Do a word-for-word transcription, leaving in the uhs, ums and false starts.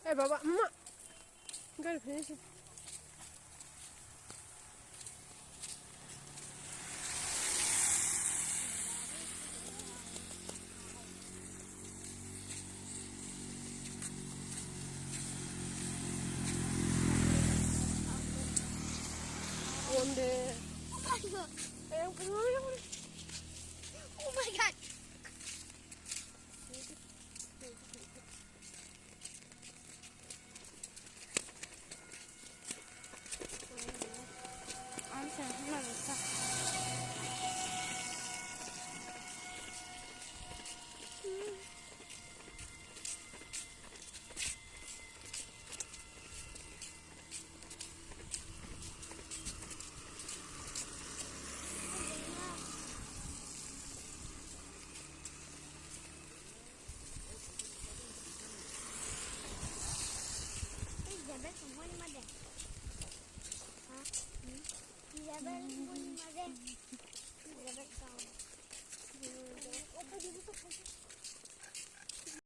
Hey, baba, mama. Gari finish. One day. Oh my god. Oh my god.